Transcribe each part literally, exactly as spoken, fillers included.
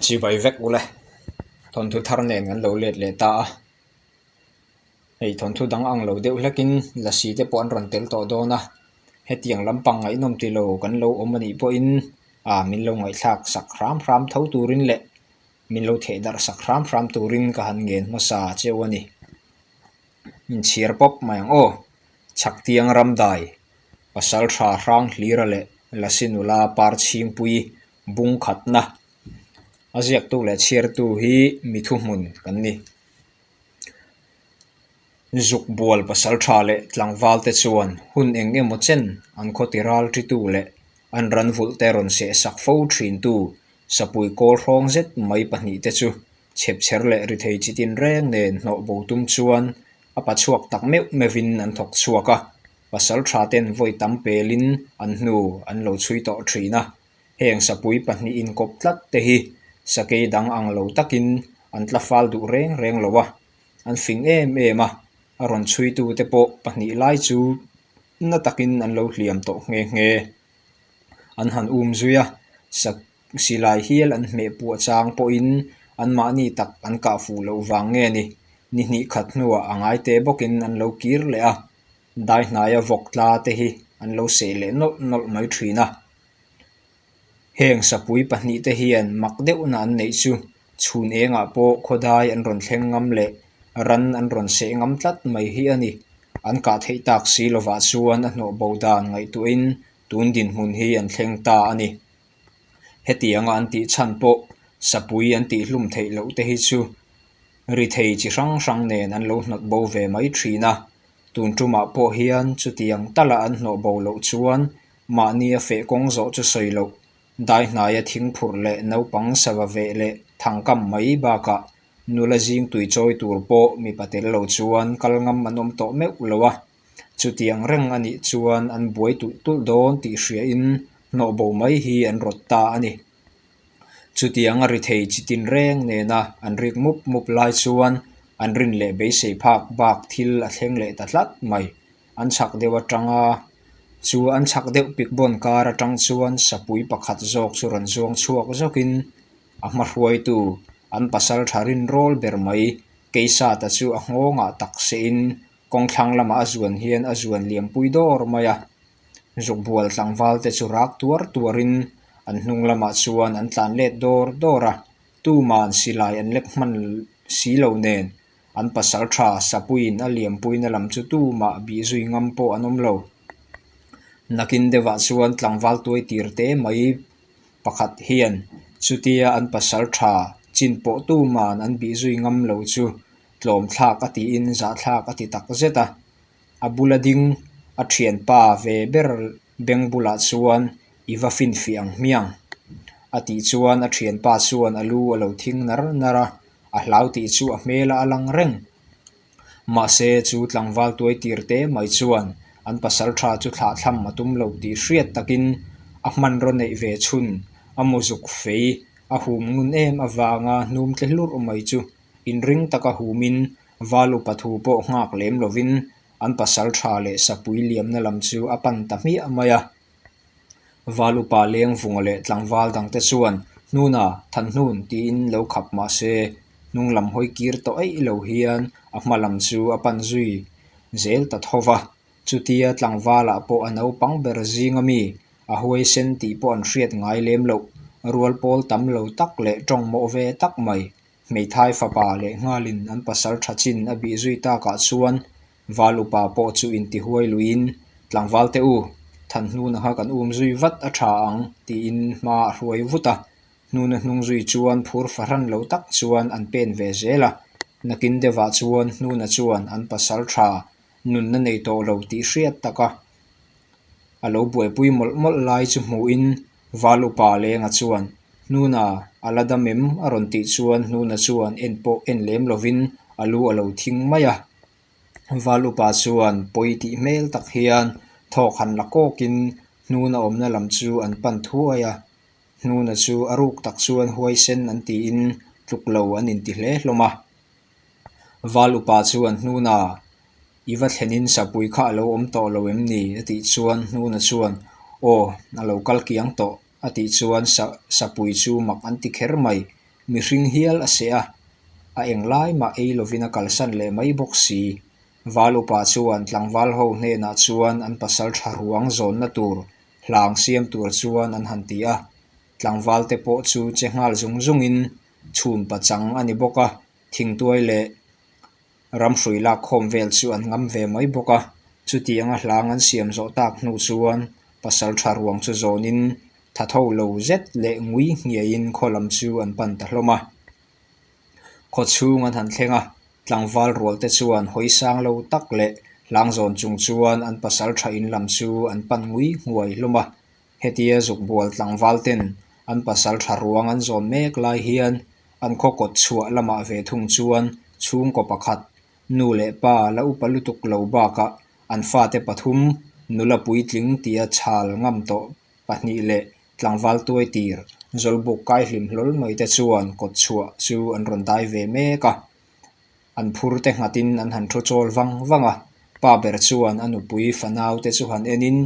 Chibai vek u le. Thawnthu thar nen kan lo let leh ta a. Hei, thawnthu dang ang lo deuh hlekin lasi te pawh an rawn tel tawh dawn a. Hetiang lampang ngaihnawm ti lo kan lo awm a nih pawhin, a, min lo ngaihthlak sak hram hram tho turin leh min lo thehdarh sak hram hram turin ka han ngen hmasa che u a ni. Inchhiar pawp mai ang aw. Chhaktiang Ramdai, Pasalṭha Hranghlira leh Lasi Nula Parchhingpui, bung khatna. A ziaktu leh chhiartu hi mi thuhmun kan ni. Zukbual pasalṭha leh tlangvalte chuan hun eng emaw chen an khawtira ṭitu leh an ran vulhte rawn seh sak fo ṭhintu sapui kawl hrawng zet mai pahnihte chu chhepchher leh rithei chi tinreng nen hnawh bo tum chuan a pa chhuak tak meuh meuhin an thawk chhuak a, pasalṭhaten vawi tam pelin an hnu an lo chhui tawh ṭhin a. Heng sapui pahnih inkawp tlat te hi sakei dang ang lo takin an tla fal duh reng reng lo a, an fing em em a, a rawn chhuitu te pawh pahnih lai chu na takin an lo hliam tawh nghe nghe. An han um zui a, sa-, silai hial an hmeh puah chang pawhin anmahni tak an kah fuh loh vang nge ni, ni hnih khat hnuah a ngaite bawkin an lo kir leh a, daihnaia vawk tla te hi an lo seh leh nawlh nawlh mai ṭhin a. Heng sapui pahnih te hian mak deuhna an neih chu chhun engah pawh khawdai an rawn thleng ngam leh ran an rawn seh ngam tlat mai hi a ni. An kah theih tak si lovah chuan a hnawh bo dan ngaihtuahin tun dinhmun hi an thleng ta a ni. Hetianga an tih chhan pawh sapui an tih hlum theih loh te hi chu rithei chi hrang hrang nen an lo hnawt bo ve mai ṭhin a. Tun ṭumah pawh hian chutiang tala an hnawh bo loh chuan mahnia feh kawng zawh chu sawi loh, daihnaia thing phurh leh naupang sava veh leh thangkam mai bakah nula zing tui chawi tur pawh mipa tel lo chuan kal ngam an awm tawh meuh lo a. Chutiang reng a nih chuan an buai tulh tulh dawn tih hriain hnawh bo mai hi an rawt ta a ni. Chutianga rithei chi tinreng nena an rik mup mup lai chuan an rin leh beisei phak bak thil a thleng leh ta tlat mai. An chhak deuh aṭanga chu, an chhak deuh pikbawn kar aṭang chuan sapui pakhat zawk chu rawn zuang chhuak zawkin a hmahruaitu an pasalṭha rinrawl ber mai Keisata chu a nghawngah tak sehin kawng thlang lamah a zuan hian a zuan liampui dawr mai a. Zukbual tlangvalte chu rak tuar tuarin an hnung lamah chuan an tlan let dawr dawr a, tuman silai an lek hman si lo nen an pasalṭha sapuiin a liampuina lam chu tumah bih zui ngam pawh an awm lo. Nakin deuhah chuan tlangval tuai tirte mai pakhat hian chutia an pasalṭha chin pawh tuman an bih zui ngam lo chu tlawmthlak a tiin zahthlak a ti tak zet a. A bula ding a ṭhianpa ve ber beng bulah chuan, "I va finfiah ang hmiang," a tih chuan a ṭhianpa chuan a lu a lo thing nar nar a, a hlau tih chu a hmela a lang reng. Mahse, chu tlangval tuai tirte mai chuan an pasalṭha chu thlahthlam a tum lo tih hriat takin a hmanraw neih ve chhun a mu zuk fei a hum ngun em avanga hnum tle hlurh mai chu inring taka humin val upa thu pawh nghak lem lovin an pasalṭha leh sapui liamna lam chu a pan ta hmiah mai a. Val upa leng vunga leh tlangval dangte chuan, "Hnuna, Thanhnun," tiin lo khap mah se, hnung lam hawi kir tawh eih lo hian a hma lam chu a pan zui zel ta tho va. Chutia tlangvalah pawh a naupang ber zinga mi, a huaisen tih pawh an hriat ngai lem loh, rual pawl tam lo tak leh ṭawng mawh ve tak mai, hmeithai fapa leh nghalin an pasalṭha chin a bih zui takah chuan val upa pawh chu intihuai luiin, "Tlangvalte u, Thanhnuna kha kan um zui vat a ṭha ang," tiin hma a hruai vut a. Hnuna hnung zui chuan phur fahran lo tak chuan an pen ve zel a. Nakin deuhah chuan Hnuna chuan an pasalṭha nunna nei tawh lo tih hriat taka a lo buaipui mawlh mawlh lai chu hmuhin val upa lenga chuan, "Hnuna, a la dam em?" a rawn tih chuan Hnuna chuan en pawh en lem lovin a lu a lo thing mai a. Val upa chuan pawi tih hmel tak hian thawk han la kawkin Hnuna awmna lam chu an pan thuai a. Hnuna chu a ruk tak chuan huaisen an tiin tluk lo an inti hle hlawm a. Val upa chuan, "Hnuna, i va thlenin sapui kha a lo awm tawh lo em ni?" a tih chuan Hnuna chuan, "Aw, a lo kal kiang tawh," a tih chuan sa-, sapui chu mak an ti kher mai. mihring hial a se a, a eng lai mah ei lovin a kalsan leh mai bawk si. Val upa chuan tlangval ho hnenah chuan an pasalṭha ruang zawnna tur hlang siam tur chuan an han ti a. Tlangval te pawh chu che nghal zung zungin chhun pachang a ni bawk a, thingtuai leh ramhrui lak khawm vel chu an ngam ve mai bawk a. Chutianga hlang an siam zawh tak hnu chuan pasalṭha ruang chu zawnin thatho lo zet leh ngui ngheiin khaw lam chu an pan ta hlawm a. Khaw chhung an han thleng a, tlangval rual te chuan hawi sang lo tak leh hlang zawn chung chuan an pasalṭha in lam chu an pan ngui nghuai hlawm a. Hetia zuk bual tlangval ten an pasalṭha ruang an zawn mek lai hian an khaw kawt chhuah lamah ve thung chuan chhungkaw pakhat nu leh pa la upa lutuk lo bakah an fate pathum nula puitling tia chhal ngam tawh pahnih leh tlangval tuai tir zawlbuk kai hlim hlawl mai te chuan kawt chhuah chu an rawn dai ve mek a. An phur te nghatin an han thu chawl vang vang a. Pa ber chuan a nupui fanau te chu han enin,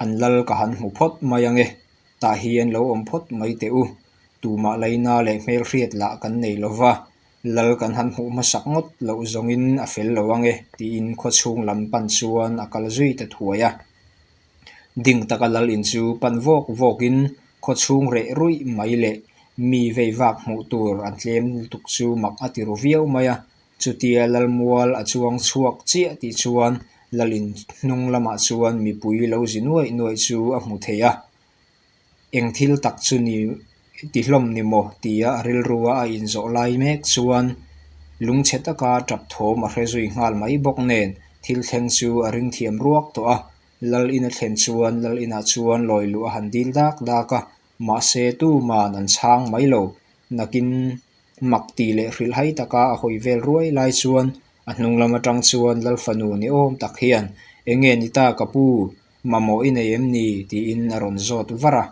"An lal ka han hmu phawt mai ang e, tah hian lo awm phawt mai teh u, tumah laina leh hmelhriat lah kan nei lo va, lal kan han hmuh hmasak ngawt loh zawngin a fel lo ang e," tiin khaw chhung lam pan chuan a kal zui ta thuai a. Ding taka lal in chu pan vawk vawkin khaw chhung reh ruih mai leh mi vei vak hmuh tur an tlem lutuk chu mak a ti ru viau mai a. Chutia lal mual a chuang chhuak chiah tih chuan lal in hnung lamah chuan mipui lo zi nuaih nuaih chu a hmu thei a. "Eng thil tak chu ni ti hlawm ni maw?" tia a rilrua a inzawh lai mek chuan lungchhe taka ṭap thawm a hre zui nghal mai bawk nen thil thleng chu a ring thiam ruak tawh a. Lal in a thlen chuan lal inah chuan lawi luh a han dil dak dak a, mahse tuman an chhang mai lo. Nakin mak ti leh hrilhhai taka a hawi vel ruai lai chuan a hnung lam aṭang chuan lal fanu ni awm tak hian, "Eng nge ni ta ka pu, mamawh i nei em ni?" tiin a rawn zawt var a.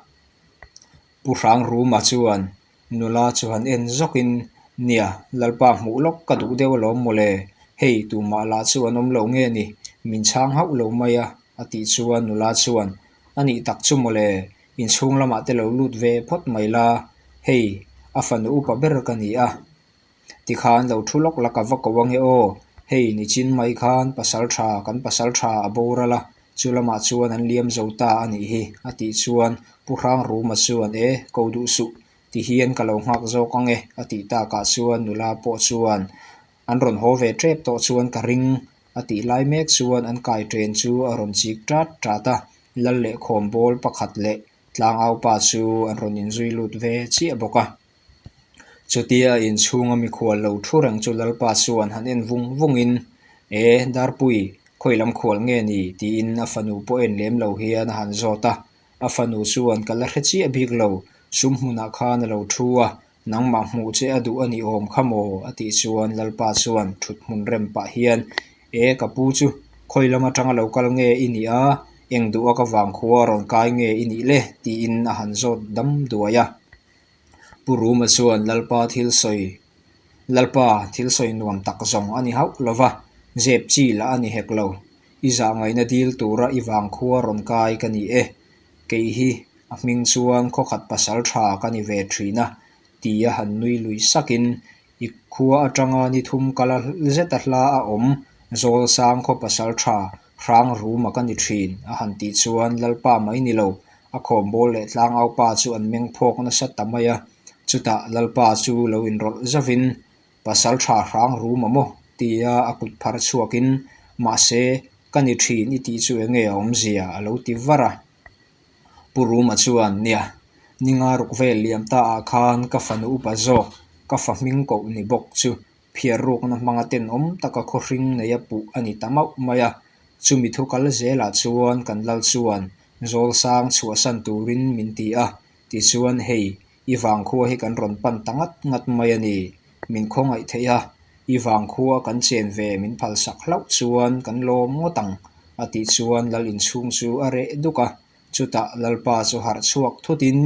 Pu Hrang Ruma chuan nula chu han en zawkin, "Nia, lalpa hmuh lawk ka duh deuh alawm mawle, hei tumah lah chu an awm lo nge ni, min chhang hauh lo mai a," a tih chuan nula chuan, "A nih tak chu mawle, inchhung lamah te lo lut ve phawt mai la, hei, a fanu upa ber ka ni a. Tikhan lo thu lawk la ka va ko ang e aw, hei, nichin mai khan pasalṭha, kan pasalṭha a boral a, chu lamah chuan an liam zo ta a nih hi," a tih chuan Pu Hrang Ruma chuan, "E, ko duh suh, ti hian ka lo nghak zawk ang e," a tih takah chuan nula pawh chuan, "An rawn haw ve ṭep tawh chuan ka ring," a tih lai mek chuan an kai ṭen chu a rawn chik ṭat ṭat a, lal leh khawmbawl pakhat leh tlangau pa chu an rawn inzui lut ve chiah bawk a. Chutia inchhunga mikhual lo thu reng chu lalpa chuan han en vung vungin, "E, Darpui, khawi lam khual nge ni?" tiin a fanu pawh en lem lo hian a han zawt a. A fanu chuan, "Ka la hre chiah bik lo, sum hmunah khan a lo thu a, nangmah hmuh che a duh a ni awm kha maw?" a tih chuan lalpa chuan thut hmun rem pah hian, "E ka pu chu, khawi lam aṭanga lo kal nge i ni a, eng duha ka vangkhua rawn kai nge i nih le?" tiin a han zawt dam duai a. Pu Ruma chuan lalpa thil sawi, lalpa thil sawi nuam tak zawng a ni hauh lo va, zep chi lah a ni hek lo. I zahngaihna dil tura i vangkhua rawn kai ka ni e. Kei hi a hming chuan khaw khat pasalṭha ka ni ve ṭhin a, tia han nui lui sakin, "I khua aṭanga ni thum kal zeta hla a awm, Zawlsang khaw pasalṭha Hrang Ruma ka ni ṭhin," a han tih chuan lalpa mai ni lo, a khawmbawl leh tlangau pa chu an meng phawk nasa ta mai a. Chutah lalpa chu lo inrawlh zovin, "Pasalṭha Hrang Ruma maw?" tia a kut phar chhuakin, "Mahse, ka ni ṭhin i tih chu eng nge a awmzia?" a lo ti var a. Pu Ruma chuan, "Nia, ni nga ruk vel liam ta ah khan ka fanu upa zawk, ka fa hming koh ni bawk chu, phiar rukna hmanga tenawm taka khaw hring neia puh a ni ta mauh mai a. Chumi thu kal zelah chuan kan lal chuan Zawlsang chhuahsan turin min ti a, tichuan hei, i vangkhua hi kan rawn pan ta ngat ngat mai a ni. Min khawngaih theih a, i vangkhua kan chen ve min phalsak hlauh chuan kan lawm ngawt ang," a tih chuan lal inchhung chu a reh duk a. Chutah lalpa chu harh chhuak thutin,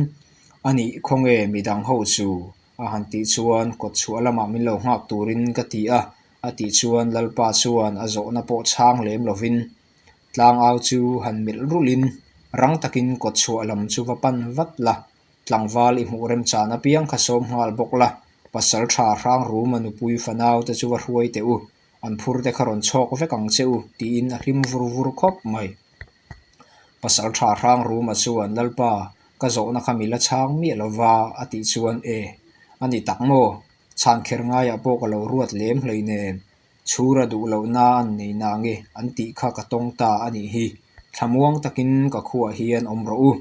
"A nih khawnge midang ho chu?" a han tih chuan, "Kawtchhuah lamah min lo nghak turin ka ti a," a tih chuan lalpa chuan a zawhna pawh chhang lem lovin, tlangau chu han melh rulin, "Rang takin kawtchhuah lam chu va pan vat la, tlangval i hmuh remchan apiang kha sawm nghal bawk la, Pasalṭha Hrangruma nupui fanau te chu va hruai teh u, an phur te kha rawn chhawk vek ang che u, tiin a hlim vur vur khawp mai. Pasalṭha Hrangruma chuan, "Lalpa, ka zawhna kha mi la chhang miah lo va," a tih chuan, "E, a ni tak maw? Chhan kher ngaiah pawh ka lo ruat lem hlei nen, chhur a duh lohna an nei na nge an tih kha ka tawng ta a nih hi. Thlamuang takin ka khuaah hian awm rawh u,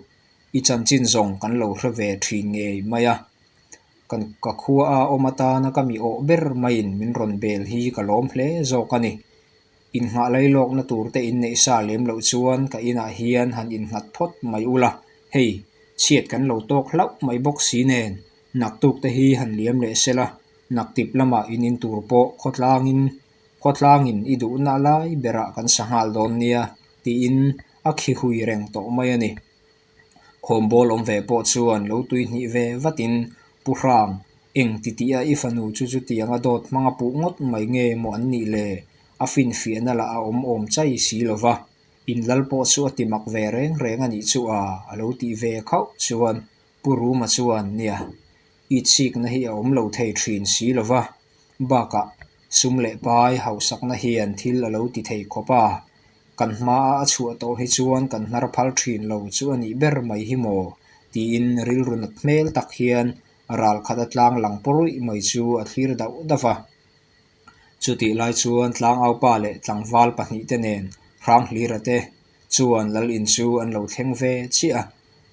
i chanchin zawng kan lo hre ve ṭhin ngei mai a. Kan, ka khua a awm atana ka mi awh ber maiin min rawn bel hi ka lawm hle zawk a ni. Innghah lailawkna tur te in neih sa lem loh chuan ka inah hian han innghat phawt mai ula. Hei, chhiat kan lo tawk hlauh mai bawk si nen, naktuk te hi han liam leh sela, naktip lamah in in tur pawh khawtlangin, khawtlangin i duhna lai berah kan sa nghal dawn nia," tiin a khi hui reng tawh mai a ni. Khawmbawl awm ve pawh chuan lo tui hnih ve vatin, "Pu Hrang, eng titia i fanu chu chutianga dawt hmanga puh ngawt mai nge maw an nih le? A finfiahna lah a awm awm chai si lo va. In lal pawh chu a ti mak ve reng reng a nih chu a," a lo tih ve khauh chuan Pu Ruma chuan, "Nia, i chikna hi a awm lo thei ṭhin si lo va. Bakah sum leh pai hausakna hian thil a lo ti thei khawp a. Kan hmaa a chhuah tawh hi chuan kan hnar phal ṭhin lo chu a nih ber mai hi maw?" tiin rilru nat hmel tak hian ral khat a tlang lang pawruih mai chu a thlir dauh dauh a. Chutih lai chuan tlangaupa leh tlangval pahnih te nen Hranghlira te chuan lal in chu an lo thleng ve chiah a.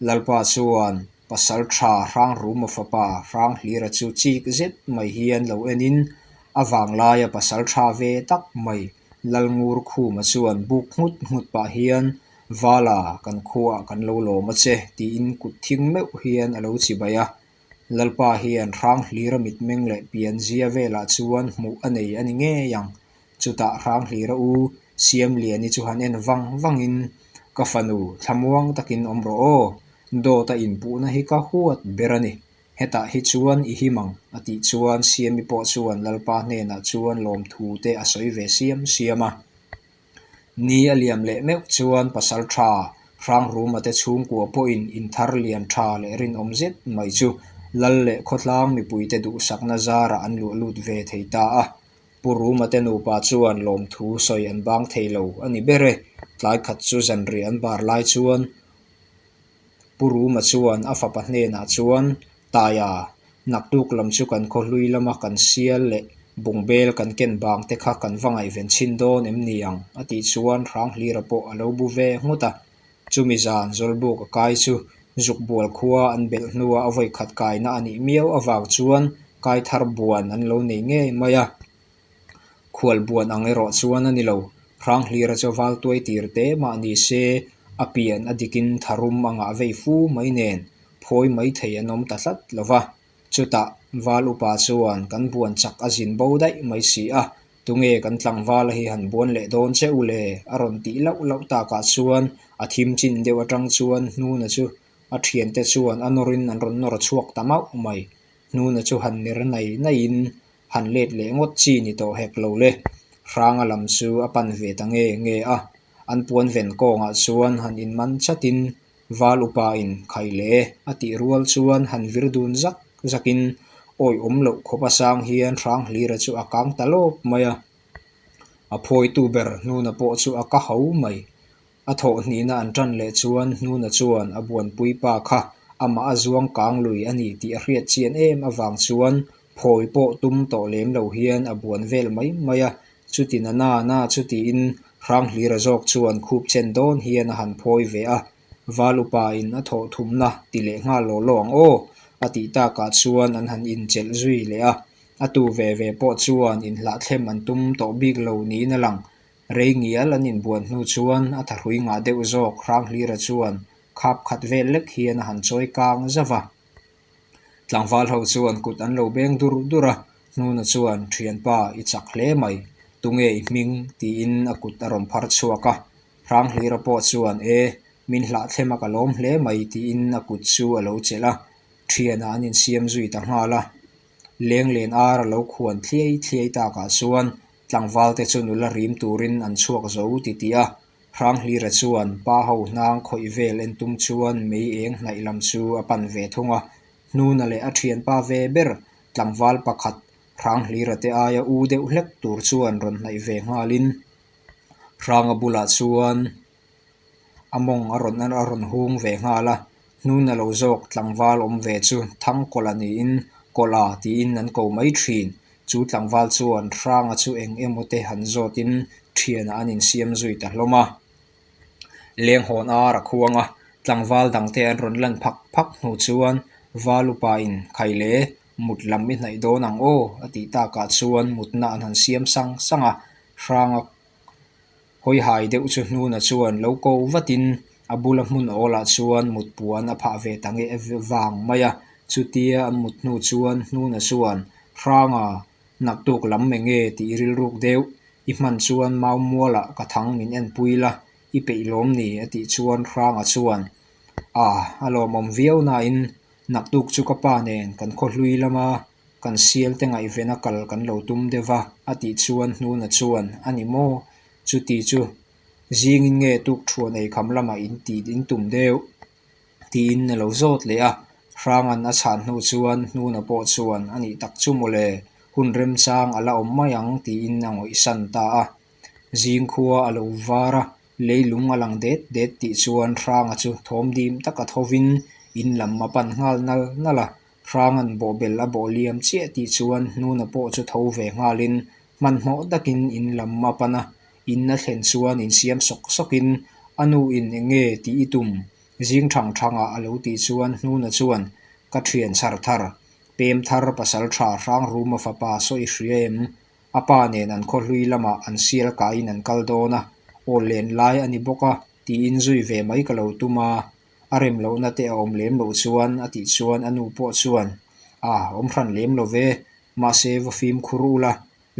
Lalpa chuan pasalṭha Hrangruma fapa Hranghlira chu chik zet mai hian lo enin, a vanglaia pasalṭha ve tak mai Lalngur Khuma chuan buk nghut nghut pah hian, "Vala, kan khuaah kan lo lawm a che," tiin kut thing meuh hian a lo chibai a. Lalpa hian Hranghlira mitmeng leh pianzia velah chuan hmuh a nei a ni ngei ang. Chutah Hranghlira u Siamliani chu han en vang vangin, "Ka fanu, thlamuang takin awm rawh aw, dawta inpuhna hi ka huat ber a ni. Hetah hi chuan i him ang," a tih chuan Siami pawh chuan Lalpa hnenah chuan lawmthu te a sawi ve siam siam a. Ni a liam leh meuh chuan pasalṭha Hrangruma te chhungkua pawhin inthar lian ṭha leh rinawm zet mai chu lal leh khawtlang mipuite duhsakna zarah an luah lut ve thei ta a. Pu Ruma te nupa chuan lawmthu sawi an bang thei lo a ni ber e. Tlai khat chu zanriah an bar lai chuan Pu Ruma chuan a fapa hnenah chuan, "Taia, naktuk lam chu kan khaw hlui lama kan sial leh bungbel kan ken bang te kha kan va ngaihven chhin dawn em ni ang?" a tih chuan Hranglira pawh a lo bu ve nghut a. Chumi zan Zawlbuk a kai chu Zukbual khua an belh hnua a vawi khat kaina a nih miau avang chuan kai thar buan an lo nei ngei mai a. Khual buan ang erawh chuan a ni lo, Hranglira chu val tuai tir te mah ni se, a pian a dikin tharum a ngah vei fu mai nen, phawi mai thei an awm ta tlat lo va. Chutah val upa chuan kan buan chak a zin bo daih mai si a, tunge kan tlangval a hi han buan leh dawn che u le, a rawn tih lauh lauh takah chuan a thim chin deuh aṭang chuan Hnuna chu a ṭhiante chuan a nawrin an rawn nawr chhuak ta mauh mai. Hnuna chu han ner nai naiin han let leh ngawt chi ni tawh hek lo le. Hranga lam chu a pan ve ta nge nge a, an puan ven kawngah chuan han inman chatin, val upa in, "Khai le," a tih rual chuan han vir dun zak zakin, awi awm loh khawpa sang hian Hranglira chu a kang ta lawp mai a. A phawitu ber Hnuna pawh chu a ka hau mai. A thawh hnihna an ṭan leh chuan Hnuna chuan a buanpui pa kha amah a zuang kang lui a ni tih a hriat chian em avang chuan phawi pawh tum tawh lem lo hian a buan vel mai mai a. Chuti na na na chutiin Hranglira zawk chuan khup chen dawn hian a han phawi ve a. Val upa in a thawh thumna ti leh nghal law law ang aw, a tih takah chuan an han inchelh zui leh a. A tu ve ve pawh chuan inhlah thlem an tum tawh bik lo niin a lang. Rei ngial an inbuan hnu chuan a thahrui ngah deuh zawk Hranglira chuan khap khat vel lek hian a han chawi kang zauh a. Tlangval ho chuan kut an lo beng dur dur a, Hnuna chuan, "Ṭhianpa, i chak hle mai, tunge i hming?" tiin a kut a rawn phar chhuak a. Hranglira pawh chuan, "E, min hlah thlem a, ka lawm hle mai," tiin a kut chu a lo chelh a. Ṭhianah an insiam zui ta nghal a. Lenglen ar a lo khuan thliai thliai takah chuan tlangvalte chu nula rim turin an chhuak zo ti ti a. Hranglira chuan pa ho hnang khawih vel en tum chuan mei eng hnaih lam chu a pan ve thung a. Hnuna leh a ṭhianpa ve ber tlangval pakhat Hranghlira te aia u deuh hlek tur chuan rawn hnaih ve nghalin, Hranga bulah chuan a mawng a rawn, a rawn hung ve nghal a. Hnuna lo zawk tlangval awm ve chu Thangkawla niin, Kawla tiin an ko mai ṭhin. Chu tlangval chuan Hranga chu eng emaw te han zawtin ṭhiana an insiam zui ta hlawm a. Lenghawn a ra khuang a, tlangval dangte an rawn lan phak phak hnu chuan Valupain, "Khai le, mut lam i hnaih dawn ang aw," a tih takah chuan mutna an han siam sang sang a. Hranga hawihai deuh chu Hnuna chuan lo ko vatin a bula hmun awlah chuan mut puan a phah ve ta nge vang mai a. Chutia an mut hnu chuan Hnuna chuan, "Hranga, naktuk lam eng nge tih i rilruk deuh? I hman chuan mau mualah ka thang min en pui la, i peih lawm ni," a tih chuan Hranga chuan, "A, a lawmawm viau nain, naktuk chu ka pa nen kan khaw hlui lama kan sial te ngaihvena kal kan lo tum deuh a," a tih chuan Hnuna chuan, "A ni maw? Chuti chu zingin nge tukṭhuan ei kham lamah in ti in tum deuh?" tiin a lo zawt leh a. Hrangan a chhan hnu chuan Hnuna pawh chuan, "A nih tak chu mawle, hun remchang a la awm mai ang," tiin a ngawihsan ta a. Zingkhua a lo var a, leilung a lang det det tih chuan Hranga chu thawm dim taka thovin in lam a pan nghal nal nal a. Hrangan bawhbel a bawh liam chiah tih chuan Hnuna pawh chu tho ve nghalin hmanhmawh takin in lam a pan a. In a thlen chuan insiam sawk sawkin, "A nu in eng nge tih i tum? Zing ṭhang ṭhang a," a lo tih chuan Hnuna chuan, "Ka ṭhian chhar thar. Pem thar pasalṭha Hrang Ruma fapa saw i hria em? A pa nen an khaw hlui lamah an sial kaiin an kal dawn a, awl len lai a ni bawk a," tiin zui ve mai ka lo tum a. "A rem lohna te a awm lem loh chuan," a tih chuan a nu pawh chuan, "A, awm hran lem lo ve, mahse, va fimkhur ula,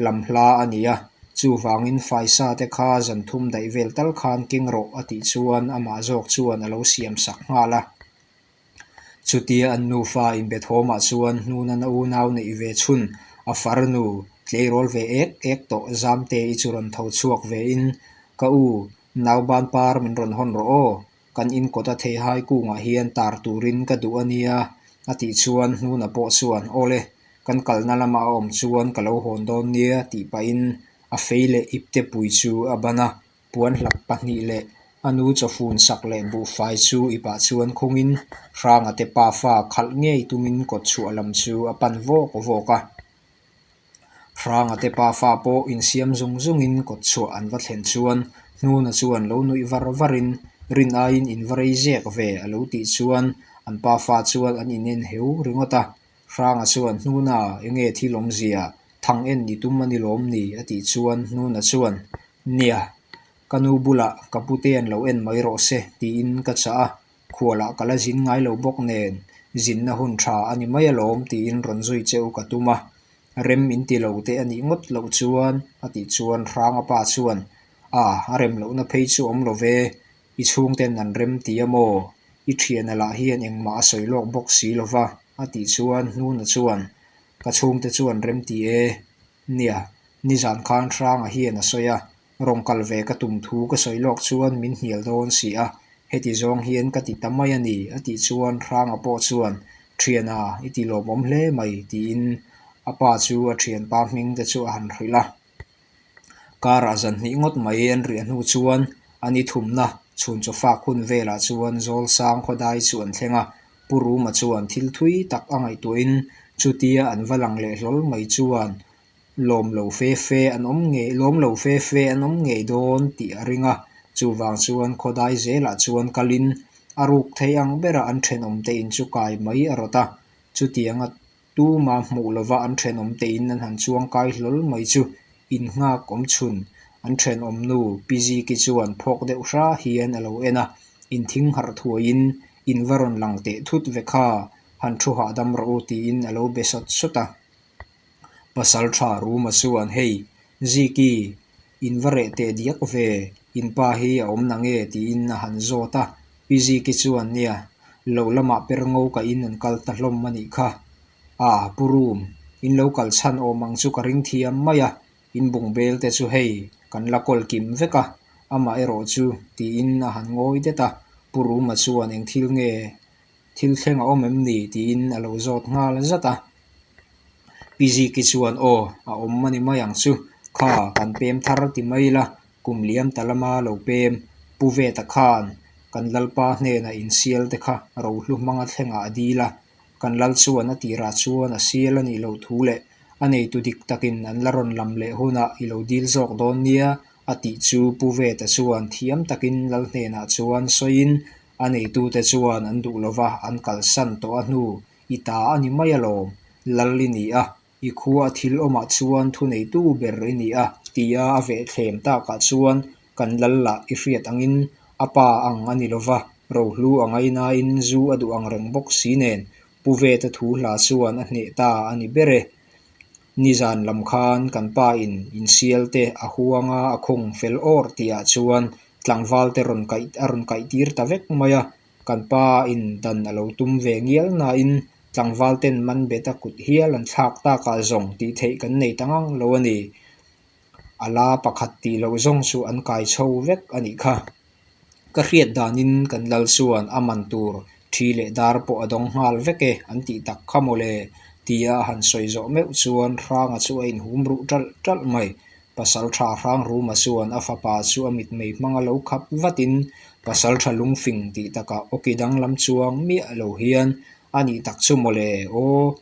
lam hla a ni a, chuvangin faisa te kha zan thum daih vel tal khan keng rawh," a tih chuan amah zawk chuan a lo siam sak nghal a. Chutia an nufa inbe thawmah chuan Hnunan a unau neih ve chhun a farnu, "Tleirawl ve ek ek tawh, Zamtei chu rawn tho chhuak ve in, ka u, nauban par min rawn hawn rawh aw, kan in kawta theihai kungah hian tar turin ka duh a nia," a tih chuan Hnuna pawh chuan, "Awle, kan kalna lama a awm chuan ka lo hawn dawn nia," tih pahin a fei leh ipte pui chu a ban a, puan hlak pahnih leh a nu chawfun sak leh buhfai chu ipah chuan khungin Hranga te pa fa khalh ngei tumin kawtchhuah lam chu a pan vawk vawk a. Hranga te pa fa pawh insiam zung zungin kawtchhuah an va thlen chuan Hnuna chuan lo nuih var varin, "Rin aiin in va rei zek ve," a lo tih chuan an pa fa chuan an in en heu ringawt a. Hranga chuan, "Hnuna, enge thil awmzia? Thang en i tum a ni lawm ni?" a tih chuan Hnuna chuan, "Nia, ka nu bulah ka pute an lo en mai rawh se," tiin ka chah a, "Khualah ka la zin ngai lo bawk nen, zinna hun ṭha a ni mai alawm," tiin rawn zui cheu ka tum a. "Rem in ti lo te a nih ngawt loh chuan," a tih chuan Hranga pa chuan, "A, a rem lohna phei chu awm lo ve, i chhungten an rem ti a maw? I ṭhiana lah hian engmah a sawi lawk bawk si lo va," a tih chuan Hnuna chuan, "Ka chhungte chuan rem ti e. Nia, nizan khan Hranga hian a sawi a, rawng kal ve ka tum thu ka sawi lawk chuan min hnial dawn si a, heti zawng hian ka ti ta mai a ni," a tih chuan Hranga pawh chuan, "Ṭhiana, i ti lawmawm hle mai," tiin a pa chu a ṭhianpa hming te chu a han hrilh a. Karah zan hnih ngawt mai an riah hnu chuan a ni thumna chhun chawfak hun velah chuan Zawlsang khawdai chu an thleng a, Pu Ruma chuan thil thui tak a ngaihtuahin chutia an va lang leh hlawl mai chuan lawm lo fe fe an awm ngei, lawm lo fe fe an awm ngei dawn tih a ring a. Chuvang chuan khawdai zelah chuan kalin a ruk thei ang bera an ṭhenawm te in chu kai mai a rawt a. Chutianga tuma hmuh lova an ṭhenawm te in an han chuang kai hlawl mai chu, innghak awm chhun an ṭhenawm nu Pi Ziki chuan phawk deuh hra hian a lo en a, inthing harh thuaiin, "In va rawn lang teh thut ve kha, han thu hahdam rawh u," tiin a lo be sawt sawt a. Pasalṭha Ruma chuan, "Hei, Ziki, in va reh teh diak ve, in pa hi a awm na nge?" tiin a han zawt a. Pi Ziki chuan, "Nia, lo lamah per ngo ka in an kal ta hlawm a nih kha. A, Pu Rum, in lo kal chhan awm ang chu ka ring thiam mai a, in bungbel te chu hei kan la kawl kim vek a, amaherawhchu," tiin a han ngawi det a. Pu Ruma chuan, "Eng thil nge, thil thleng a awm em ni?" tiin a lo zawt nghal zat a. Pi Ziki chuan, "Aw, a awm a ni mai ang chu, kha kan pem thar ti mai la, kum liam ta lama lo pem, Pu Veta khan kan lalpa hnena insial te kha rohlu hmanga thlenga a dil a, kan lal chuan a tirah chuan a sial a nih loh thu leh a neitu dik takin an la rawn lam leh hunah i lo dil zawk dawn nia," a tih chu Pu Veta chuan thiam takin lal hnenah chuan sawiin, a neitute chuan an duh lova an kalsan tawh a hnu, "I ta a ni mai alawm, lal i ni a, i khua a thil awmah chuan thuneitu ber i ni a," tia a veh thlem takah chuan, "Kan lal lah i hriat angin a pa ang a ni lova, rohlu a ngai nain zu a duh ang reng bawk si nen, Pu Veta thu hla chuan a hneh ta a ni ber e. Nizan lam khan kan pa in insial te a huanga a khung fel awr tihah chuan tlangval te rawn kaih, a rawn kaih tir ta vek mai a, kan pa in dan a lo tum ve ngial nain tlangval ten man bet a kut hial an thlak takah zawng tih theih kan nei ta ngang lo a ni. A la pakhat tih loh zawng chu an kai chho vek a nih kha. Ka hriat danin kan lal chuan a man tur thi leh dar pawh a dawng nghal vek e, an tih tak kha maw le," tia a han sawi zawh meuh chuan Hranga chu a inhum ruh ṭalh ṭalh mai. Pasalṭha Hrang Ruma chuan a fapa chu a mitmei hmanga lo khap vatin, pasalṭha lungfing tih taka awki danglam chuang miah lo hian, "A nih tak chu maw le, aw,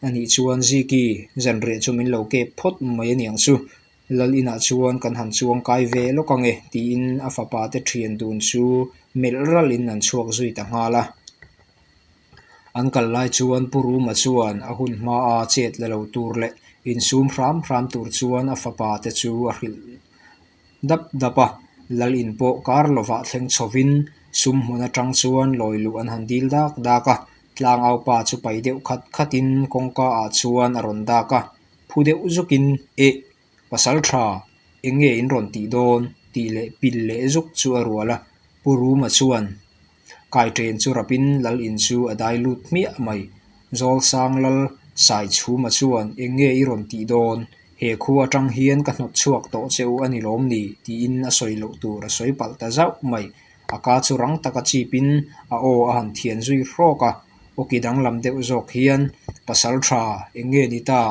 a nih chuan Ziki, zanriah chu min lo kep phawt mai a ni ang chu, lal inah chuan kan han chuang kai ve lawk ang e," tiin a fapa te ṭhian dun chu melh ralin an chhuak zui ta nghal a. An kal lai chuan Pu Ruma chuan a hun hmaa chet la lo tur leh insum hram hram tur chuan a fapa te chu a hrilh dap dap a. Lal in pawh kar lovah thleng chhovin sum hmun aṭang chuan lawi luh an han dil dak dak a. Tlangau pa chu pai deuh khat khatin kawngkaah chuan a rawn dak a. Phu deuh zukin, "Eh, pasalṭha, eng nge in rawn tih dawn?" tih leh pil leh zuk chu a rual a. Pu Ruma chuan kai ṭen chu rapin lal in chu a dai lut hmiah mai. Zawlsang lal Saichhuma chuan, "Eng nge i rawn tih dawn? He khua aṭang hian ka hnawt chhuak tawh che u a ni lawm ni?" tiin a sawi loh tur a sawi palh ta zauh mai. A ka chu rang taka chipin a aw a han thian zui hrawk a. Awki danglam deuh zawk hian, "Pasalṭha, eng nge ni ta?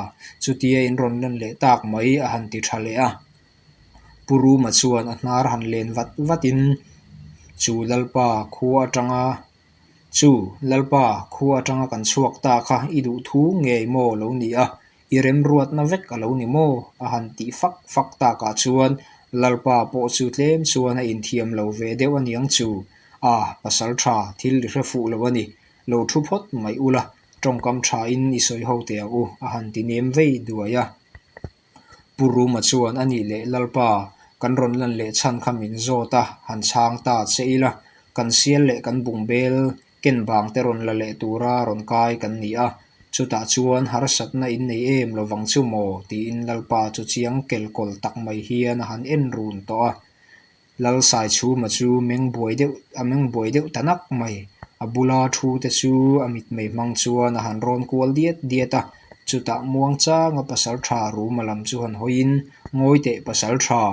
Chutia in rawn lan leh tak mai?" a han ti ṭha leh a. Pu Ruma chuan a hnar han len vat vatin, "Chu lalpa khua aṭanga, chu lalpa khua aṭanga kan chhuak ta kha i duh thu ngei maw lo ni a, i remruatna vek a lo ni maw?" a han tih fak fak takah chuan lalpa pawh chu tlem chuan a inthiam lo ve deuh a ni ang chu. "A, pasalṭha, thil i hre fuh lo a ni, lo ṭhu phawt mai ula, ṭawngkam ṭhain i sawi ho teh ang u," a han ti nem vei duai a. Pu Ruma chuan, "A nih leh lalpa, kan rawn lan leh chhan kha min zawt a, han chhang ta che ila, kan sial leh kan bungbel ken bang te rawn la leh tura rawn kai kan ni a, chutah chuan harsatna in nei em lo vang chu maw?" tiin lalpa chu chiang kel kawl tak mai hian a han en run tawh a. Lal Saichhuma chu meng buai deuh, a meng buai deuh ta nak mai. A bula thu te chu a mitmei hmang chuan a han rawn kual diat diat a. Chutah muang changa pasalṭha Ruma lam chu han hawiin, "Ngawi teh pasalṭha,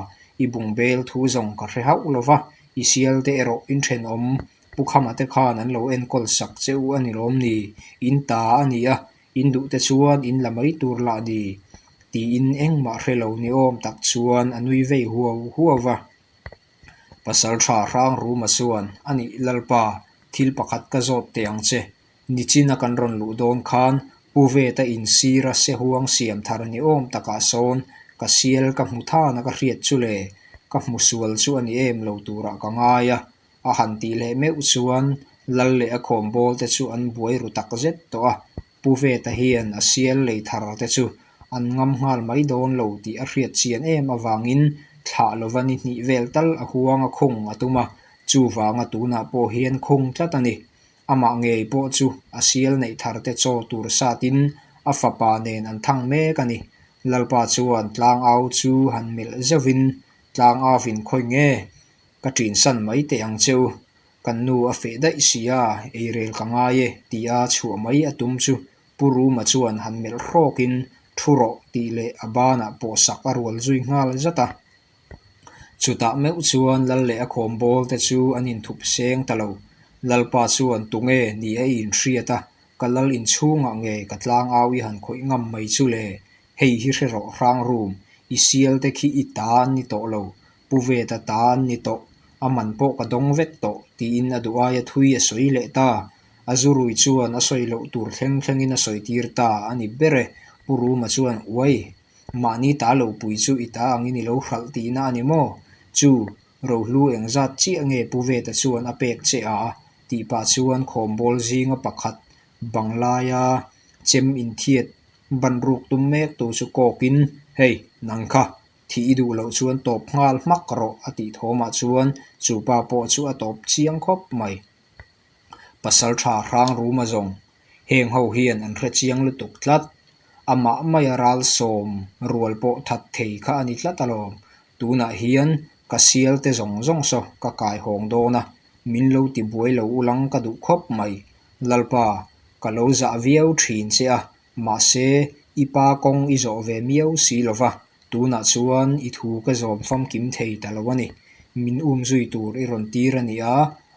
i bungbel thu zawng ka hre hauh lo va, i sial te erawh in ṭhenawm Pu Khama te khan an lo enkawl sak che u a ni lawm ni? In ta a ni a, in duh te chuan in la mai tur lah ni," tiin engmah hre lo ni awm tak chuan a nui vei huau huau va. Pasalṭha Hrang Ruma chuan, "A nih lalpa, thil pakhat ka zawt teh ang che. Nichina kan rawn luh dawn khan Pu Veta in sira se huang siam thar ni awm takah sawn ka sial ka hmu than a ka hriat chu le, ka hmu sual chu a ni em lo turah ka ngai a," a han tih leh meuh chuan lal leh a khawmbawl te chu an buai ru tak zet tawh a. Pu Veta hian a sial lei thar te chu an ngam nghal mai dawn lo tih a hriat chian em avangin thlah lova ni hnih vel tal a huang a khung a tum a, chuvanga tunah pawh hian khung tlat a ni. Amah ngei pawh chu a sial neih thar te chaw tur satin a fapa nen an thang mek a ni. Lalpa chuan tlangau chu han melh zeuhin, "Tlangau in khawi nge, ka ṭinsan mai teh ang che u, kan nu a feh daih si a, eirel ka ngai e," tia chhuah mai a tum chu Pu Ruma chuan han melh hrawkin, "Thu rawh," tih leh a banah pawh sak a rual zui nghal zat a. Chutah meuh chuan lal leh a khawmbawl te chu an inthup seng ta lo. Lalpa chuan, "Tunge ni a inhriat a, ka lal inchhungah ngei ka tlangau i han khawih ngam mai chu le. Hei hi hre rawh Hrangrum, i sial te khi i ta an ni tawh lo, Pu Veta ta an ni tawh, a man pawh ka dawng vek tawh, tiin a duh aia thui a sawi leh ta. A zu rui chuan a sawi loh tur thleng thlengin a sawi tir ta a ni ber e. Pu Ruma chuan, Uai, mahni ta lo pui chu i ta angin i lo hralh tihna a ni maw? Chu, rohlu engzat chiah nge Pu Veta chuan a pek che a? Tih pah chuan khawmbawl zinga pakhat bang laia chem inthiat banruk tum mek tu chu kawkin, Hei, nang kha, thih i duh loh chuan tawp nghal hmak rawh, a tih thawmah chuan chu pa pawh chu a tawp chiang khawp mai. Pasalṭha Hrangruma zawng heng ho hian an hre chiang lutuk tlat. Amah maia ral sawm rual pawh that thei kha a ni tlat alawm. Tunah hian ka sial te zawng zawng saw ka kaihawng dawn a, min lo ti buai lo ulang ka duh khawp mai. Lalpa, ka lo zah viau ṭhin che a, mahse, i pa kawng i zawh ve miau si lova. Tunah chuan i thu ka zawm famkim thei ta lo a ni. Min um zui tur i rawn tir a ni a,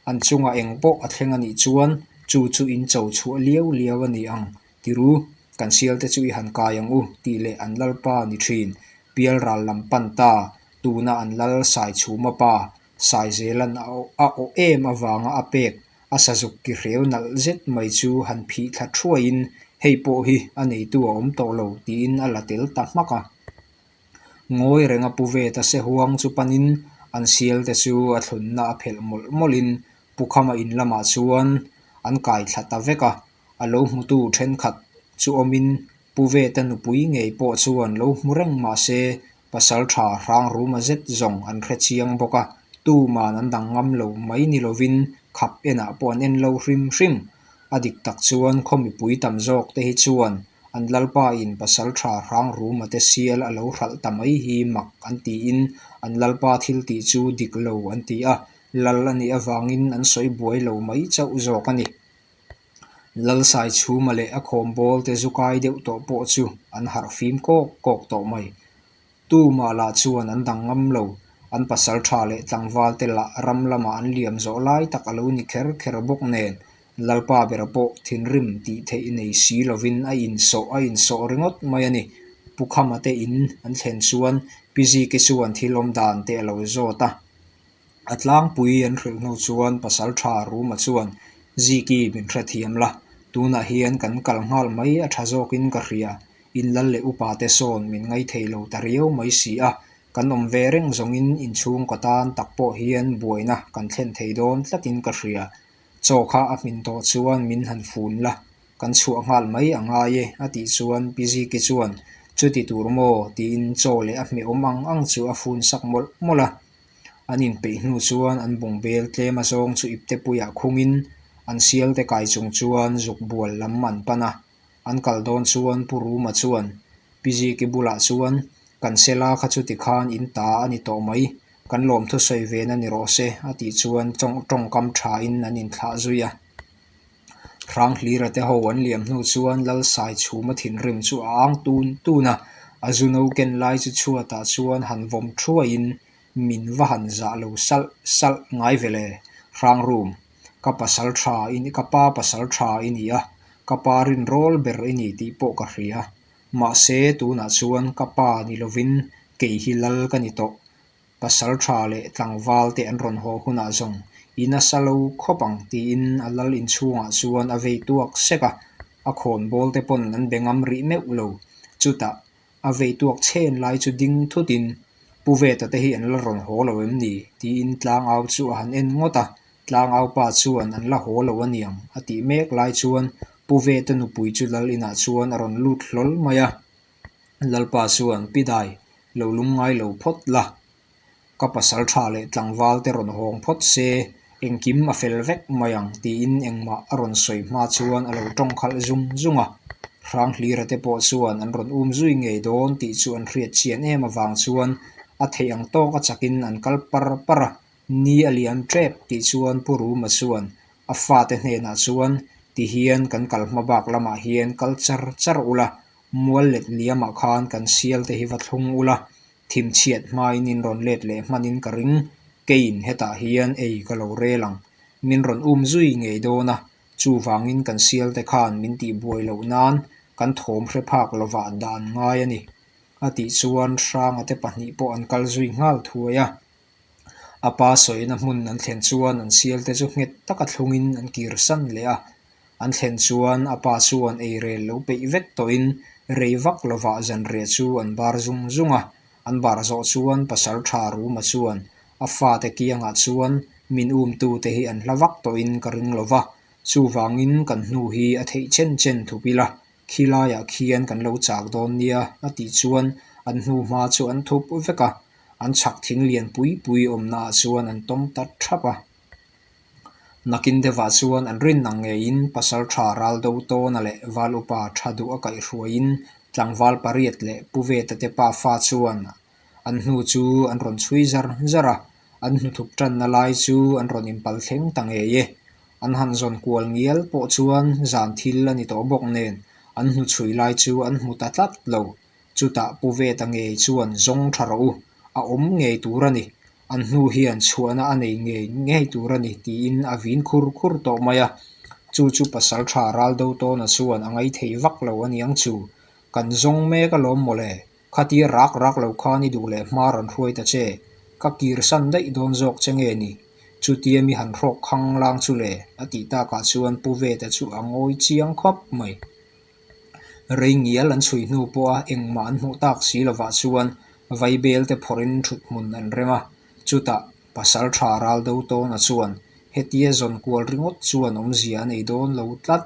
an chunga eng pawh a thleng a nih chuan chu chu in cho chhuah liau liau a ni ang. Ti ru, kan sial te chu i han kai ang u, tih leh an lalpa ni ṭhin. Pial ral lam pan ta, tuna an lal Saichhuma pa, Saizelan a aw, a aw em avanga a pek, a sazuk ki hreu nalh zet mai chu han phih thla thuaiin, Hei pawh hi a neitu a awm tawh lo, tiin a la tel ta hmak a. Ngawi renga Pu Veta se huang chu panin an sial te chu a thlunna a phelh mawlh mawlhin Pu Khama in lamah chuan an kai thla ta vek a, a lo hmutu ṭhenkhat chu awmin Pu Veta nupui ngei pawh chuan lo hmu reng mah se, pasalṭha Hrangruma zet zawng an hre chiang bawk a, tuman an dang ngam lo mai ni lovin khap enah pawh an en lo hrim hrim. A dik tak chuan khaw mipui tam zawk te hi chuan an lalpa in pasalṭha Hrangruma te sial a lo hralh ta mai hi mak an tiin an lalpa thil tih chu dik lo an ti a, lal a nih avangin an sawi buai lo mai chauh zawk a ni. Lal Saichhuma leh a khawmbawl te zu kai deuh tawh pawh chu an harh fim kawk kawk tawh mai. Tumah lah chuan an dang ngam lo, an pasalṭha leh tlangval te lah ram lamah an liam zawh lai tak a lo ni kher kher bawk nen, lalpa bera pawh thinrim tih theih nei si lovin a insawh, a insawh ringawt mai a ni. Pu Khama te in an thlen chuan Pi Ziki chuan thil awm dan te a lo zawt a. A tlangpui an hrilh hnu chuan pasalṭha Ruma chuan, Ziki, min hrethiam la, tunah hian kan kal nghal mai a ṭha zawkin ka hria, in lal leh upa te sawn min ngai thei lo ta riau mai si a, kan awm ve reng zawngin inchhung ka tan tak pawh hian buaina kan thlen thei dawn tlatin ka hria. Chaw kha a hmin tawh chuan min han fun la, kan chhuah nghal mai a ngai e, a tih chuan Pi Ziki chuan, Chuti tur maw? Tiin chaw leh a hme awm ang ang chu a fun sak mawlh mawlh a. An inpeih hnu chuan an bungbel tlema zawng chu ipte puiah khungin an sialte kai chung chuan zuk bual lam an pan a. An kal dawn chuan Pu Ruma chuan Pi Ziki bulah chuan, Kan sela kha chuti khan in ta a ni tawh mai, kan lawmthu sawi ve na ni rawh se, a tih chuan ṭawng, ṭawngkam ṭhain an inthlah zui a. Hranghlira te ho an liam hnu chuan Lal Saichhuma thinrim chu a ang tun tun a, a zu no ken lai chu chhuatah chuan han vawm thuaiin min va han zah lo salh salh ngai ve le. Hrangrum, ka pasalṭha i ni, ka pa pasalṭha i ni a, ka pa rinrawl ber i ni tih pawh ka hria. Mahse, tunah chuan ka pa ni lovin kei hi lal ka ni tawh. Pasalṭha leh tlangval te an rawn haw hunah zawng i nasa lo khawp ang, tiin a lal inchhungah chuan a vei tuak sek a, a khawnbawl te pawn an be ngam rih meuh lo. Chutah a vei tuak chhen lai chu ding thutin, Pu Veta te hi an la rawn haw lo em ni? Tiin tlangau chu a han en ngawt a, tlangau pa chuan an la haw lo a niang a tih mek lai chuan Pu Veta nupui chu lal inah chuan a rawn lut hlawl mai a. Lalpa chuan, Pi Dai, lo lum ngai lo phawt la. Ka pasalṭha leh tlangval te rawn hawng phawt se, engkim a fel vek mai ang, tiin engmah a rawn sawi hma chuan a lo ṭawng khalh zung zung a. Hranghlira te pawh chuan an rawn um zui ngei dawn tih chu an hriat chian em avang chuan a theih ang tawk a chakin an kal par par a. Ni a lian ṭep tih chuan Pu Ruma chuan a fate hnenah chuan, Ti hian kan kal hma bak lamah hian kal char char ula, mual let liamah khan kan sial te hi va thlung ula, thim chhiat hmain in rawn let leh hmanin ka ring, keiin hetah hian ei ka lo rel ang. Min rawn um zui ngei dawn a, Chuvangin kan sial te khan min tih buai loh nan kan thawm hre phak lovah dan ngai a ni. A tih chuan Hranga te pahnih pawh an kal zui nghal thuai a. A pa sawina hmun an thlen chuan an sial te chu nghet taka thlungin an kir san leh a. An thlen chuan a pa chuan eirel lo peih vek tawhin rei vak lovah zanriah chu an bar zung zung a. An bar zawh chuan pasalṭha Ruma chuan a fate kiangah chuan, "Min umtu te hi an hla vak tawhin ka ring lo va. Chuvangin kan hnu hi a theih chen chen thup ila, khilaiah khian kan lo chak dawn nia," a tih chuan an hnu hma chu an thup vek a. An chhak thing lian pui pui awmnaah chuan an tawm ta thap a. Nakin deuhah chuan an rin ang ngeiin pasalṭha Raldotawna leh val upa ṭha duh a kaihhruaiin tlangval pariat leh Pu Veta te pa fa chuan an hnu chu an rawn chhui zar zar a, an hnu thup ṭanna lai chu an rawn inpal thleng ta ngei e. An han zawn kual ngial pawh chuan zan thil a ni tawh bawk nen an hnu chhui lai chu an hmu ta tlat lo. Chutah Pu Veta ngei chuan, "Zawng ṭha rawh u, a awm ngei tur a ni. An hnu hian chhuahna a nei ngei ngei tur a ni," tiin a vin khur khur tawh mai a. Chu chu pasalṭha Raldotawna chuan a ngai thei vak lo a niang chu. "Kan zawng mek alawm maw le? Khatia rak rak lo khan i duh leh hma rawn hruai ta che. Ka kir san daih dawn zawk che nge ni? Chutia mi han hrawk khang lang chu le," a tih takah chuan Pu Veta chu a ngawi chiang khawp mai. Rei ngial an chhui hnu pawha engmah an hmuh tak si lovah chuan vaibel te phawrhin ṭhuthmun an rem a. Chutah pasalṭha Raldotawna chuan, "Hetia zawn kual ringawt chuan awmzia a nei dawn lo tlat.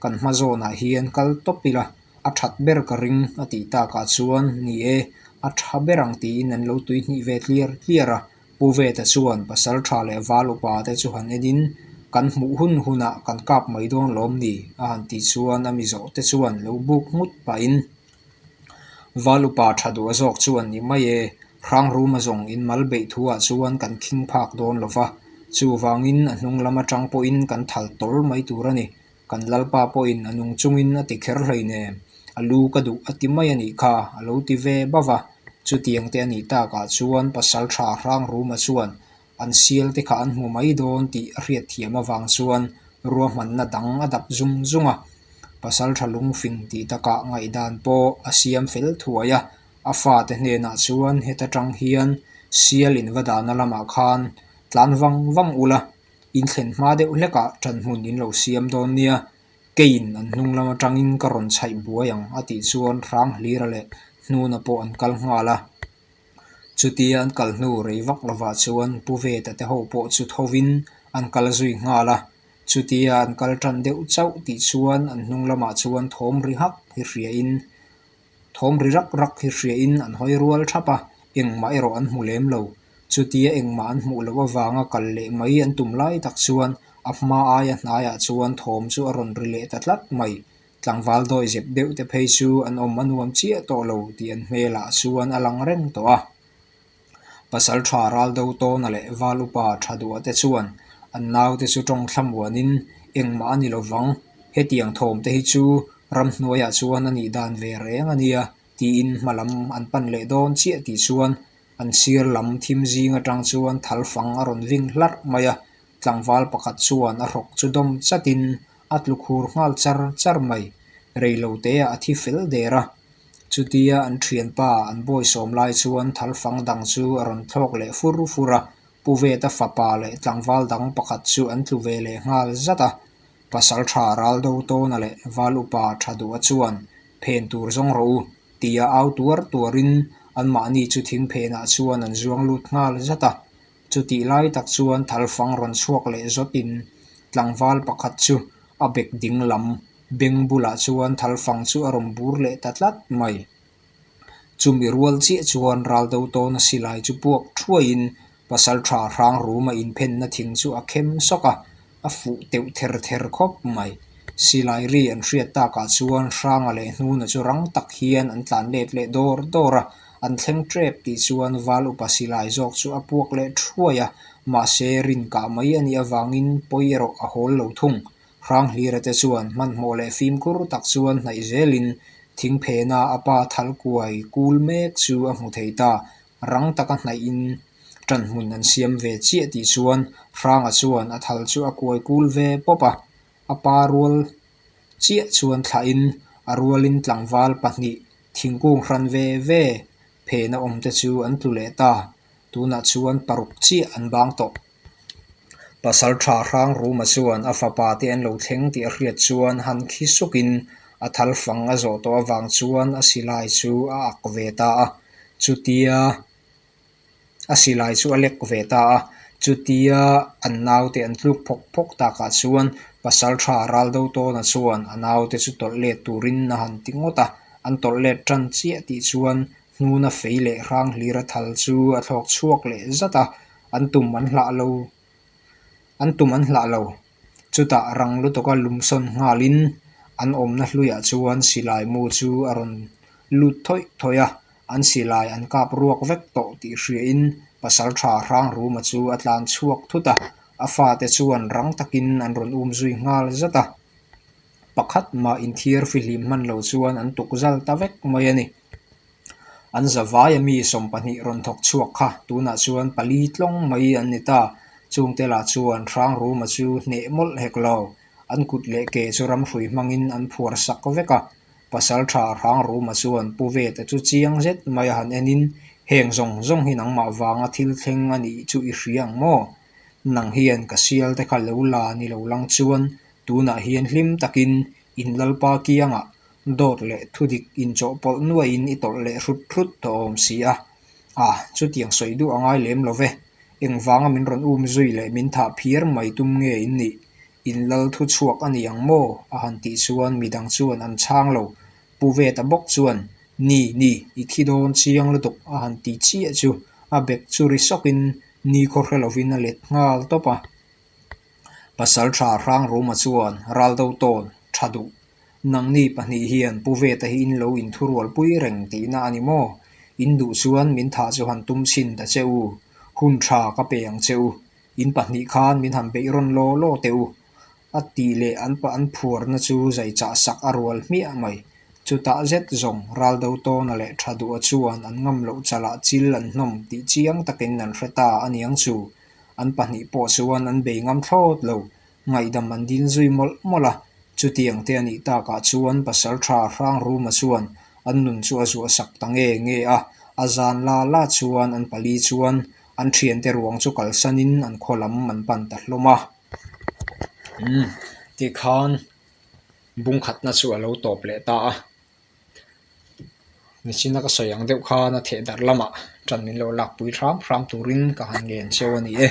Kan hma zawnah hian kal tawp ila, a ṭhat ber ka ring," a tih takah chuan, "Ni e, a ṭha ber ang," tiin an lo tui hnih ve tliar tliar a. Pu Veta chuan pasalṭha leh val upa te chu han enin, "Kan hmuh hun hunah kan kap mai dawn lawm ni?" a han tih chuan a mi zawh te chuan lo buk nghut pahin, "Val upa ṭha duh a zawk chuan ni mai e, Hrang Ruma zawng in mal beih thuah chuan kan khing phak dawn lo va. Chuvangin a hnung lam aṭang pawhin kan thal tawl mai tur a ni. Kan lalpa pawhin a nung chungin a ti kher hlei nem, a lu ka duh a ti mai a nih kha," a lo ti ve bau va. Chutiang te a nih takah chuan pasalṭha Hrang Ruma chuan an sial te kha an hmu mai dawn tih a hriatthiam avang chuan ruahmanna dang a dap zung zung a. Pasalṭha Lungfing tih takah ngaihdan pawh a siam fel thuai a. A fate hnenah chuan, "Heta ṭang hian sial in va dahna lamah khan tlan vang vang ula, in thlen hma deuh hlekah ṭanhmun in lo siam dawn nia. Keiin an hnung lam aṭangin ka rawn chhaih buai ang," a tih chuan Hrang Hlira leh Hnuna pawh an kal nghal a. Chutia an kal hnu rei vak lovah chuan Pu Veta te ho pawh chu thovin an kal zui nghal a. Chutia an kal ṭan deuh chauh tih chuan an hnung lamah chuan thawm ri hak hi hriain, thawm ri rak rak hi hriain an hawi rual thap a, engmah erawh an hmu lem lo. Chutia engmah an hmuh loh avanga kal leh mai an tum lai tak chuan a hma aia hnaiah chuan thawm chu a rawn ri leh ta tlat mai. Tlangval dawi zep deuh te phei chu an awm a nuam chiah tawh lo tih an hmelah chuan a lang reng tawh a. Pasalṭha Raldotawna leh val upa ṭha duh te chuan an naute chu ṭawng thlamuanin, "Engmah a ni lovang, hetiang thawm te hi chu ramhnuaiah chuan a nih dan ve reng a nia," tiin hma lam an pan leh dawn chiah tih chuan an sir lam thim zing aṭang chuan thal fang a rawn ving hlarh mai a. Tlangval pakhat chuan a hrawk chu dawm chatin a tlu khur nghal char char mai. Rei lo teah a thi fel der a. Chutia an ṭhianpa an bawi sawm lai chuan thal fang dang chu a rawn thlawk leh fur fur a. Pu Veta fapa leh tlangval dang pakhat chu an tlu ve leh nghal zat a. Pasalṭha Raldotawna leh val upa ṭha duh chuan, "Phen tur zawng rawh u," tia au tuar tuarin anmahni chu thing phenah chuan an zuang lut nghal zat a. Chutih lai tak chuan thal fang rawn chhuak leh zawtin tlangval pakhat chu a bek ding lam beng bulah chuan thal fang chu a rawn bur leh ta tlat mai. Chumi rual chiah chuan Raldotawna silai chu puak thuaiin pasalṭha Hrang Ruma inphenna thing chu a khem sawk a, a fuh teuh ther ther khawp mai. Silai ri an hriat takah chuan Hranga leh Hnuna chu rang tak hian an tlan let leh dawr dawr a, an thleng ṭep tih chuan val upa silai zawk chu a puak leh thuai a, mahse rin kah mai a nih avangin pawi erawh a hawl lo thung. Hrang Hlira te chuan hmanhmawh leh fimkhur tak chuan hnaih zelin thing phena a pa thal kuai kul mek chu a hmu thei ta. Rang taka hnaihin ṭanhmun an siam ve chiah tih chuan Hranga chuan a thal chu a kuai kul ve pawp a. A pa rual chiah chuan thlahin a rualin tlangval pahnih thingkung hran ve ve phena awm te chu an tlu leh ta. Tunah chuan paruk chiah an bang tawh. Pasalṭha Hrangruma chuan a fapa te an lo thleng tih a hriat chuan han khi sukin a thal fang a zawh tawh avang chuan a silai chu a ak ve ta a. Chutia a silai chu a lek ve ta a. Chutia an naute an tluk phawk phawk takah chuan pasalṭha Raldotawna chuan a naute chu tawlh let turin a han ti ngawt a. An tawlh let ṭan chiah tih chuan hnuna fei leh hrang hlir a thal chu a thlawk chhuak leh zat a. An tum an hlah lo, an tum an hlah lo. Chutah rang lutuka lum sawn nghalin an awmna hluiah chuan silai mu chu a rawn lut thawih thawih a, an silai an kap ruak vek tawh tih hriain pasalṭha Hrangruma chu a tlan chhuak thut a, a fate chuan rang takin an rawn um zui nghal zat a. Pakhat mah inthiar fihlim hman lo chuan an tuk zal ta vek mai a ni. An zavai a mi sawm pahnih rawn thawk chhuak kha, tunah chuan pali tlawng mai an ni ta. Chungte lah chuan Hrangruma chu hneh mawlh hek lo. An kut leh ke chu ramhrui hmangin an phuar sak vek a. Pasalṭha Hrangruma chuan Pu Veta chu chiang zet mai a han enin, "Heng zawng zawng hi nangmah vanga thil thleng a nih chu i hria ang maw? Nang hian ka sial te kha lo la ni lo lang chuan, tunah hian hlim takin in lalpa kiangah dawt leh thudik inchawhpawlh nuaiin i tawlh leh hrut hrut tawh awm si a. A, chutiang sawi duh a ngai lem lo ve. Engvanga min rawn um zui leh min thah phiar mai tum nge in nih? In lal thu chhuak a ni ang maw?" a han tih chuan midang chuan an chhang lo. Pu Veta bawk chuan, "Ni, ni, i khi dawn chiang lutuk," a han ti chiah chu a bek chu ri sawkin ni khaw hre lovin a let nghal tawp a. Pasalṭha Hrangruma chuan, "Raldotawn, ṭha duh. Nangni pahnih hian Pu Veta hi in lo inthurualpui reng tihna a ni maw? In duh chuan min thah chu han tum chhin ta che u. Hun ṭha ka pe ang che u. In pahnih khan min han beih rawn law law teh u," a tih leh an pa an phuarna chu zai chah sak a rual hmiah mai. Chutah zet zawng Raldotawna leh Ṭha Duha chuan an ngam loh chalah chil an hnawm tih chiang takin an hre ta a niang chu. An pahnih pawh chuan an bei ngam thlawt lo, ngaihdam an dil zui mawlh mawlh a. Chutiang te a nih takah chuan pasalṭha Hrangruma chuan an nun chu a zuah sak ta nge nge a, a zan la la chuan an pali chuan an ṭhiante ruang chu kalsanin an khaw lam an pan ta hlawm a. Hmm, ti khan bung khatna chu a lo tawp leh ta a. Nichina ka sawi ang deuh khan a theh darh lamah ṭan min lo lakpui hram hram turin ka han ngen cheu a ni e.